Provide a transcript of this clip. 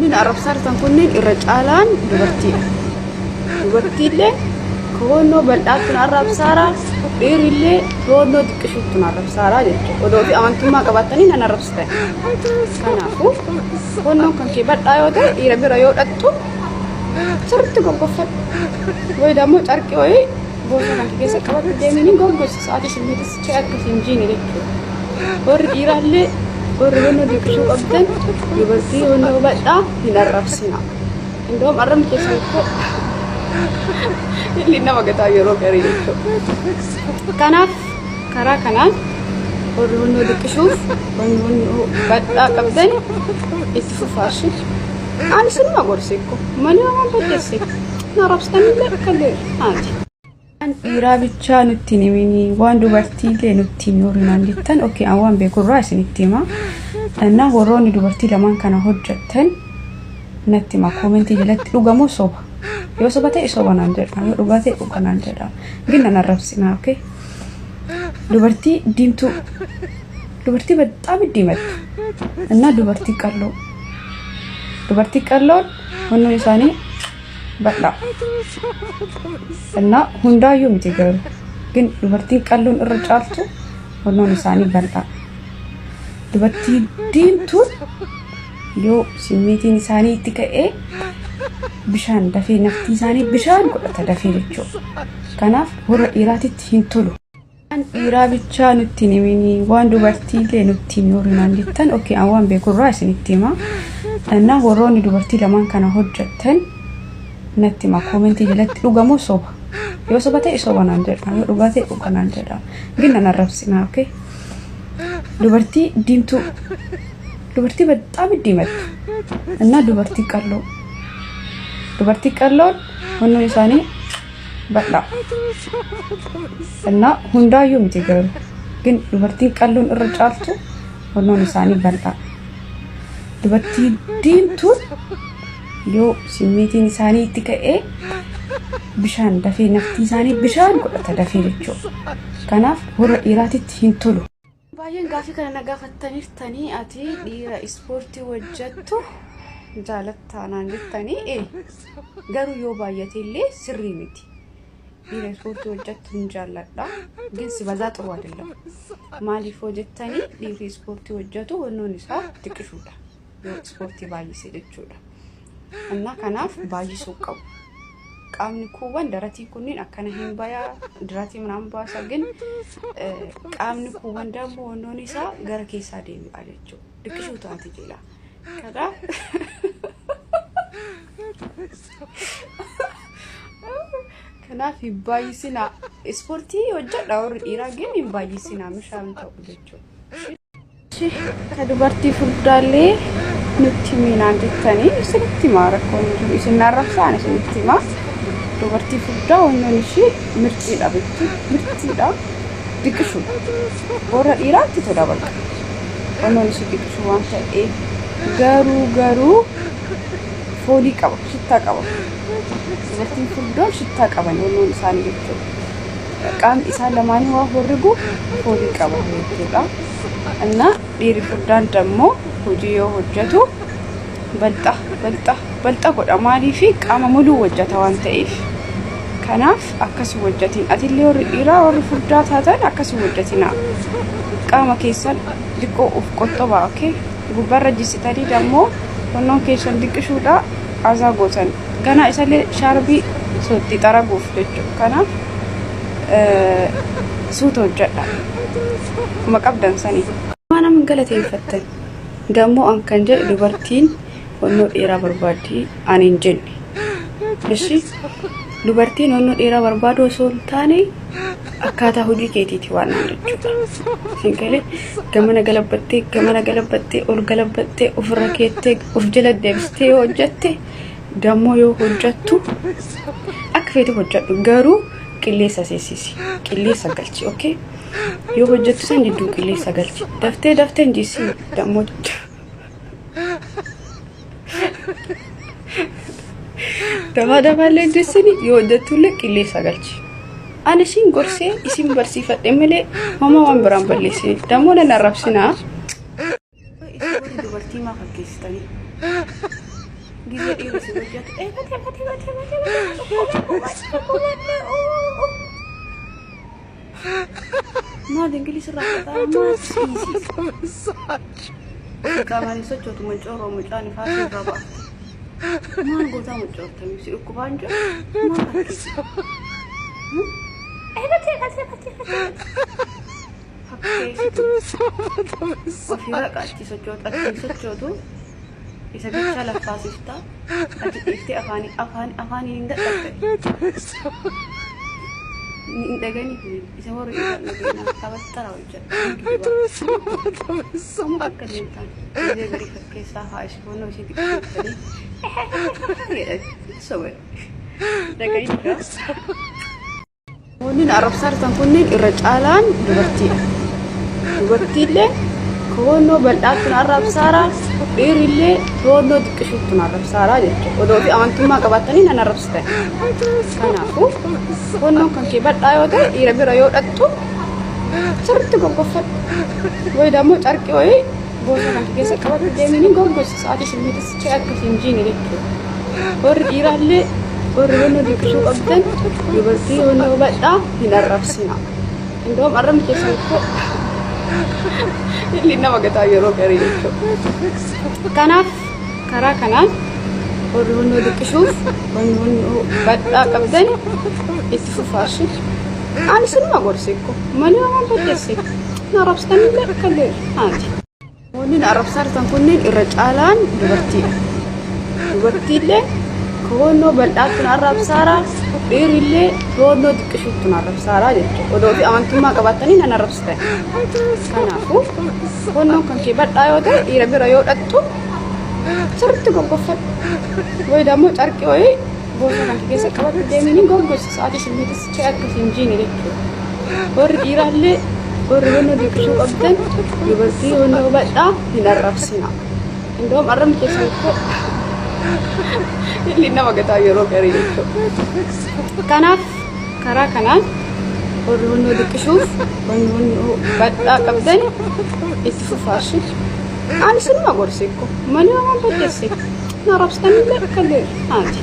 Wanni arrabsaa jirtan kunneen irra caalaan dubartiidha. Dubartiillee koonnoo bal'aatti na arrabsaara, dhiirillee koonnoo xiqqishuutti na arrabsaara jechuudha. Odoo fi amantummaa qabaattanii nan arrabsitan. Kanaafuu koonnoon kan kee bal'aa yoo ta'e dhiira bira yoo dhaqxu sirriitti goggoffadhu. Wayi dammoo carqii wayii boorsaa kan kee keessa qabadhu deemanii goggosi sa'aatii simmiitis kee akka hin jiine jechuudha. Warri dhiiraallee warri honnoo diqishuu qabdan dubartii honnoo bal'aa hin arrabsina. Indoom arrabni keessan koo illi nama gataa yeroo garii jechuudha. Kanaaf karaa kanaan warri honnoo diqishuuf warri honnoo bal'aa qabdan itti fufaashi. Ani sinuma gorse ko malee waan balleesse na arrabsitanillee akka illee haati. Waan dhiiraa bichaa nutti hin himini waan dubartiillee nutti himi warri naan jettan okay an waan beekurraa isinitti hima. Innaa warroonni dubartii lamaan kana hojjettan natti hima koomentii jalatti dhugamoo soba. Yoo soba ta'e soba naan jedha yoo dhugaa ta'e dhuga naan jedha. Gin nan arrabsinaa okay. Dubartii diimtuu dubartii በጣም diimattu. Innaa dubartii qalloo. Dubartii qalloon hunduun isaanii bal'aa. Innaa hundaayyuu miti garuu. Gin dubartiin qalloon irra caaltu hunduun isaanii bal'aa. Dubartii diimtuun yoo simmeetiin isaanii itti ka'ee bishaan dafee nafti isaanii bishaan godhata dafee jechuudha. Kanaaf warra dhiiraatitti hin tolu. Waan dhiiraa bichaa nutti hin himini waan dubartiillee nutti himi warri naan jettan okay an waan beekurraa isinitti hima. Innaa warroonni dubartii lamaan kana hojjettan natti hima koomentii jalatti dhugamoo soba. Yoo soba ta'e soba naan jedha yoo dhugaa ta'e dhuga naan jedha. Gin nan arrabsinaa okay. Dubartii diimtuu dubartii በጣም diimattu. Innaa dubartii qalloo. Dubartii qalloon hunduun isaanii bal'aa. Innaa hundaayyuu miti garuu. Gin dubartiin qalloon irra caaltu hunduun isaanii bal'aa. Dubartii diimtuun yoo simmeetiin isaanii itti ka'ee bishaan dafee nafti isaanii bishaan godhata dafee jechuudha. Kanaaf warra dhiiraatitti hin tolu. Baay'een gaafii kana na gaafattaniirtanii ati dhiira ispoortii hojjettu jaalattaa naan jettanii ee garuu yoo baay'ate illee sirrii miti. Dhiira ispoortii hojjettu hin jaalladha. ግን ሲበዛ ጥሩ አይደለም። Maaliif hojjettanii dhiirri ispoortii hojjetu wannoon isaa xiqqishuudha. Yoo ispoortii baay'ise jechuudha. Innaa kanaaf baay'isuu qabu. Qaamni kuuwwan daratii kunniin akkana hin bayaa daratii manaan baasa ግን qaamni kuuwwan dammoo wannoon isaa gara keessaa deebi'a jechuudha. Xiqqishuu taate jedha. Kanaaf kanaaf hin baay'isinaa. Ispoortii hojjedha warri dhiiraa ግን hin baay'isinaa bishaan ta'u jechuudha. Ka dubartii furdaallee nutti himinaan jettanii isinitti himaa rakkoon hin jiru. Isin arrabsaan isinitti himaa. Dubartii furdaa wannoon ishii mirxiidha beektu. Mirxiidha. Diqishuudha. Warra dhiiraatti tola baqa. Wannoon ishii diqishuu waan ta'eef garuu garuu foolii qaba, shittaa qaba. Dubartiin furdoon shittaa qaban wannoon isaanii jechuudha. Qaamni isaan lamaanii waan horrigu foolii qaba jechuudha. እና dhiirri furdaan dammoo hojii yoo hojjetu balxa balxa balxa godha maaliifi qaama muluu hojjeta waan ta'eef. Kanaaf akkas hin hojjetin. Atillee warri dhiiraa warri furdaa taatan akkas hin hojjetinaa. Qaama keessan xiqqoo of qottobaa okay. Gubbaarra jissitanii dammoo wannoon keessan diqqishuudha azaa gootan. Ganaa isallee shaarbii sotti xaraguuf jechuudha. Kanaaf suuta hojjedha. Kuma qabdan sanii. Waan nama galateeffattan. Dammoo an kan jedhu dubartiin honnoo dheeraa barbaaddi ani hin jenne. Ishi dubartiin honnoo dheeraa barbaadu osoo hin taane akkaataa hojii keetiiti waan naan jechuudha. Isin galee gamana galabbattee gamana galabbattee ol galabbattee ofirra keettee of jala deebistee yoo hojjette dammoo yoo hojjettu akka feete hojjedhu garuu qilleessa seensisi qilleessa galchi okay yoo hojjettu san jidduu qilleessa galchi daftee daftee hin jissi dammoo dafaa dafaallee hin jissini yoo hojjettullee qilleessa galchi. Ani isin gorsee isin barsiifadhe malee homaa waan biraan balleessine dammoo nan arrabsinaa. Isin warri dubartii maa fakkeessitanii? Gizee dhiirri si hojjetu eebate eebate eebate eebate eebate. Maal Ingiliis irraa qaxaa maal dhiisi. Qaamaan hin sochootu mancooroo mucaan ifaa sirraa baafte. Maal gootaa mancoortanii si dhukkubaan jiru maal fakkeessa. Eebate eebate eebate eebate. Fakkeessitu. Ofii raqa achi sochootu achi hin sochootu. Isa bichaa laffaasifta. Achi dhiiftee afaanii afaan afaaniin hin dadhabde. Hin dhaganii isa warri isaan dhageenyaa tabattara hojjedha. Amma akka illee hin taane. Gizee garii fakkeessaa haa ispoonnoo ishee xiqqeessanii jedhan soban. Dhaganii Namoonni na arrabsaa jirtan kunneen irra caalaan dubartiidha. Dubartiillee to'annoo bal'aatti na arrabsaara, dhiirillee to'annoo xiqqishuutti na arrabsaara jechuudha. Odoo fi amantummaa qabaattanii nan arrabsitan. Kanaafuu to'annoon kan kee bal'aa yoo ta'e dhiira bira yoo dhaqxu sirriitti goggoffadhu. Wayi dammoo carqii wayii boorsaa kan kee keessa qabadhu deemini goggosi sa'aatii simmiitis chee akka hin jiine jechuudha. Warri dhiiraallee warri honnoo diqishuu qabdan dubartii honnoo bal'aa hin arrabsina. Indoom arrabni keessan koo illi nama gataa yeroo garii jechuudha. Kanaaf karaa kanaan warri honnoo diqishuuf warri honnoo bal'aa qabdan itti fufaashi. Ani sinuma gorse ko malee waan balleesse na arrabsitanillee akka illee haati. Namoonni na arrabsaa jirtan kunneen irra caalaan dubartiidha. Dubartiillee to'annoo bal'aatti na arrabsaara, dhiirillee to'annoo xiqqishuutti na arrabsaara jechuudha. Odoo fi amantummaa qabaattanii nan arrabsitan. Kanaafuu to'annoon kan kee bal'aa yoo ta'e dhiira bira yoo dhaqxu sirriitti goggoffadhu. Wayi dammoo carqii wayii boorsaa kan kee keessa qabadhu deemini goggosi sa'aatii simmiitis chee akka hin jiine jechuudha. Warri dhiiraallee warri honnoo diqishuu qabdan dubartii honnoo bal'aa hin arrabsina. Indoom arrabni keessan koo illi nama gataa yeroo garii jechuudha. Kanaaf karaa kanaan warri honnoo diqishuuf warri honnoo bal'aa qabdan itti fufaashi. Ani sinuma gorse ko malee waan balleesse na arrabsitanillee akka illee haati.